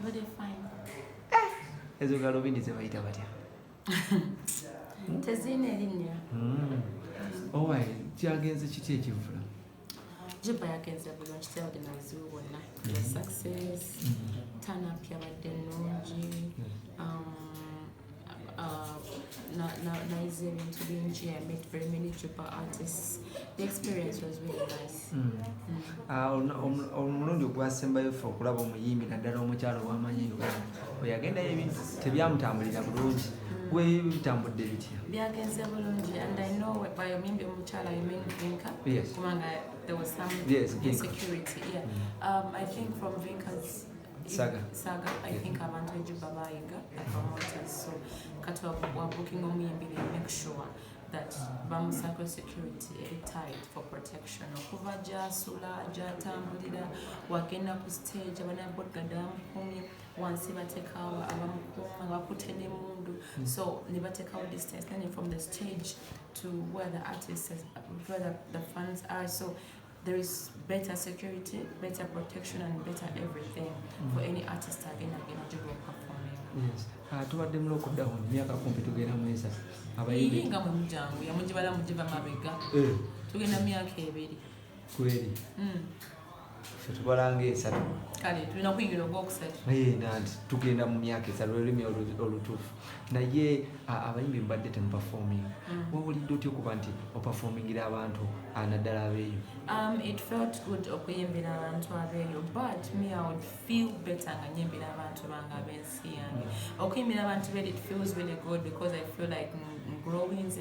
bulungi. Ezo galubindi ze bayita batya? Tezina erinnya. Owaye kyagenze kiti ekivula? Juba yagenze bulungi teyabadde n'obuzibu bwonna. Success, turn up yabadde nnungi. Nice ebintu bingi. I met very many Juba artists. The experience was really nice. Omulundi ogwasembayo ffe okulaba omuyimbi naddala omukyalo w'amanyi Uganda oyagendayo ebintu tebyamutambulira bulungi gwe bitambudde bitya? Byagenze bulungi and I know by omuyimbi omukyala you mean Vinka? Yes. Kubanga there was some insecurity. I think from Vinka's Saga, I think abantu ejuba bayiga promoters, so kati wa booking omuyimbi make sure that bamusako security every tight for protection. Okuva jasula jatambulira wagenda ku stage abana bodaboda bamukumye wansi batekawo abamukuma bakute ne mundu, so ne batekawo distance then from the stage to where the artists where the fans are, so there is better security, better protection, and better everything for any artist again Juba performing. Yes. Tubadde mulokudda mu myaka kumpi tugenda mu esa. Abayimbi nga mu mjangu yamujibala mujiva mabega. Tugenda myaka 2. Kweli. Tubalange esatu. Kale tulina kuyingira ogwokusatu. Nanti tugenda mu myaka 3 olulimi olutuufu. Naye abayimbi mbadde temuperforming. Wabulidde otya okuba nti operformingira abantu naddala abeeyo? It felt good okuyimbira abantu abeeyo, but me I would feel better nga nyimbira abantu bange ab'ensi yange. Okuyimbira abantu beeyo it feels really good because I feel like I'm growing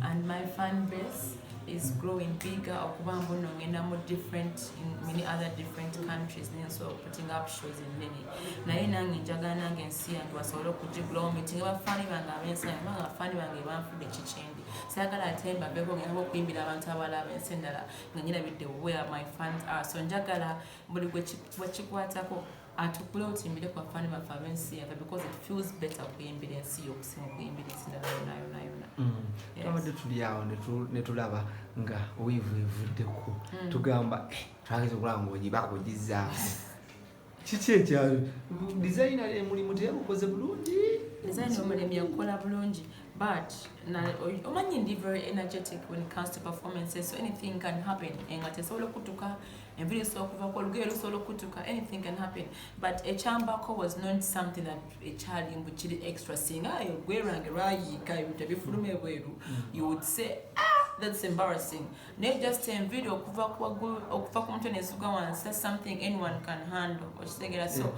and my fan base is growing bigger. Okubambo ngenda more different in many other different countries, so putting up shows in many. Naye nange njagala nange ensi yange basobole okugigrow meeting abafani bange ab'ensi yange banga abafani bange banfudde kikyendi. Sayagala ate mbabeko ngenda okuyimbira abantu abalala ab'ensi endala nga nyirabidde where my fans are. So njagala buli gwekikwatako atukule otimbire ku bafani baffe ab'ensi yange because it feels better okuyimbira ensi y'okusinga okuyimbira ensi endala yonna. Twabadde tuli awo ne tulaba nga owivu evuddeko tugamba twageze okulaba ng'ogibakugizaamu. Kiki ekyalo designer emulimu teyagukoze bulungi? Designer omulimu yakukola bulungi, but omanyi ndi very energetic when it comes to performances, so anything can happen. Nga tesobola okutuka enviri esobola okuvako olugero lusobola okutuka, anything can happen, but ekyambako was not something that ekyali mbu kiri extra singa ogwerange lwayiika ebintu ebifuluma ebweru, you would say that's embarrassing. Not just a video okuva ku mutwe nesuga wansi, that's something anyone can handle. So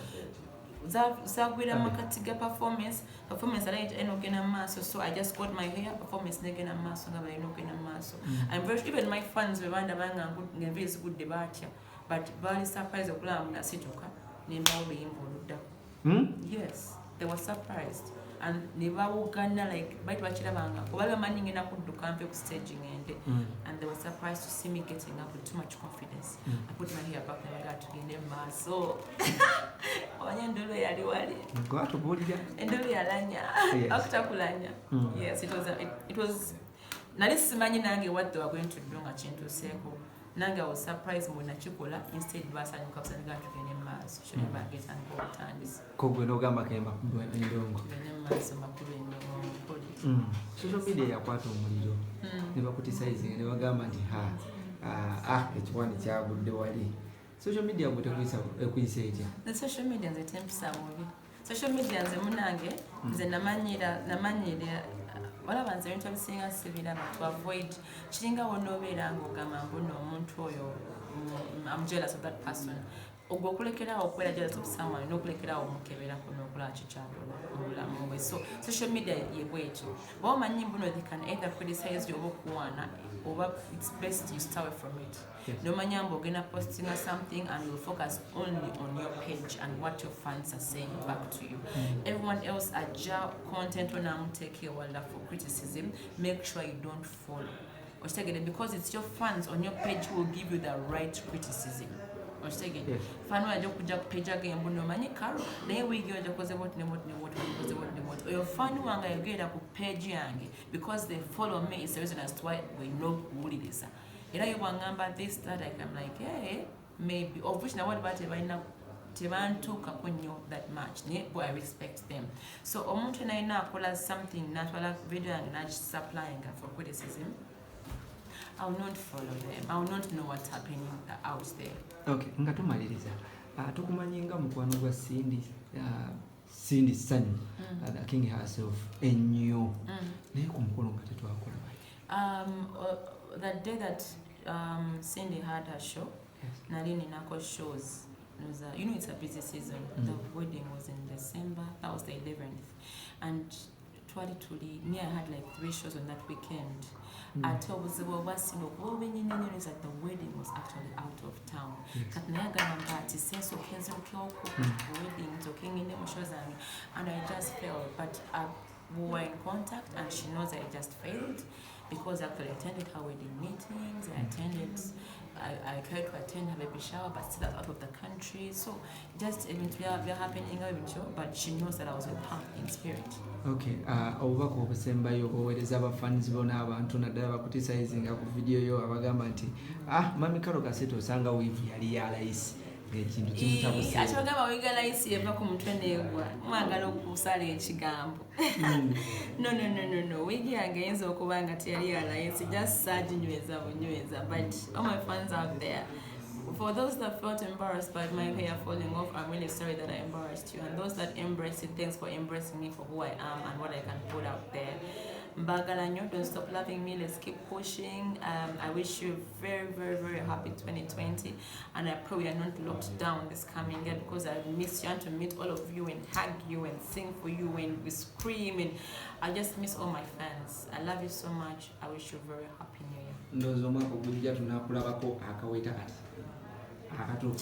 zagwira makati ga performance alayita enogena maaso, so I just got my hair performance negena maaso nga bayinogena maaso. I'm very even my fans bebanda banga ngenvi ezigudde batya, but bali surprised okulaba nasituka nembawo oluyimba oluddaku. Yes, they were surprised and nebawugana like bait bakirabanga kuba manyi ngenda kudduka mpe ku stage ngende, and they were surprised to see me getting up with too much confidence. I put my hair back and I got to get them maaso. Wanya ndolo yali wali. Atuburidde. Ndolo yalanya. Akutakulanya. Yes, it was nali simanyi nange what they were going to do nga kintu seko. Nange I was surprised mbona kikola instead basanyuka kusanga tugende maaso. Shone bageta ngo tandis. Kogwe nogamba kemba kubwe ndongo. Maaso makulu ndongo. Social media yakwata omuliro. Ne bakutisize ne bagamba nti ekiwani kyagudde wali. Social media gute kuyisa etya? The social media nze tempisa mubi. Social media nze munange nze namanyira walaba nze ebintu ebisinga sibiraba to avoid kiringa wonobeera ng'ogamba mbuno omuntu oyo I'm jealous of that person. Ogwo okulekerawo okubeera jealous of someone n'okulekerawo omukeberako n'okulaba kikyakola mu bulamu bwe. So social media ye bwekyo. Bw'oba omanyi mbuno they can either criticize you oba okuwaana, oba it's best you stay away from it. No manyambo ogenda posting something and you'll focus only on your page and what your fans are saying back to you. Everyone else adjust content on take your word for criticism. Make sure you don't follow. Because it's your fans on your page who will give you the right criticism. Fan wa kuja page again mbuno manyi Karol naye wigi oja koze what your fan wanga yogera ku page yange because they follow me is the reason as to why we know who it is. Era you wangamba this that I'm like hey maybe of which na what about if I tebantuukako nnyo that much naye I respect them. So omuntu naina akola something natwala video yange nagisapplyinga for criticism, I will not follow them. I will not know what's happening out there. Okay, nga tumaliriza. Tukumanyi nga mukwano gwa Cindy Sanyu, the king herself, ennyo. Naye ku mukolo nga tetwakola baki? That day that Cindy had her show, nali ninako shows. You know it's a busy season. The wedding was in December. That was the 11th. And me, I had like 3 shows on that weekend. I told the wedding was actually out of town. And I just failed. But we were in contact and she knows I just failed because I actually attended her wedding meetings. I tried to attend her baby shower, but still out of the country. So just we are happening, but she knows that I was with her in spirit. Okay, obubaka obusembayo obuweereza abafans bona abantu naddala bakutisayizinga ku video yo abagamba nti mami Karol Kasiita osanga wivu yali ya layisi ng'ekintu kimutabuseeko. Ate bagamba wiga layisi eva ku mutwe neegwa mwagala okusala ekigambo. No, wigi yange eyinza okuba nga teyali ya layisi, just saginyweza bunyweza. But all my fans out there, for those that felt embarrassed by my hair falling off, I'm really sorry that I embarrassed you. And those that embraced it, thanks for embracing me for who I am and what I can put out there. Mbaga, don't stop loving me. Let's keep pushing. I wish you a very, very, very happy 2020. And I pray we are not locked down this coming year because I miss you and to meet all of you and hug you and sing for you and we scream. And I just miss all my fans. I love you so much. I wish you a very happy new year. Ndozo mwako kujja tunakulabako akaweta ati. Akatu.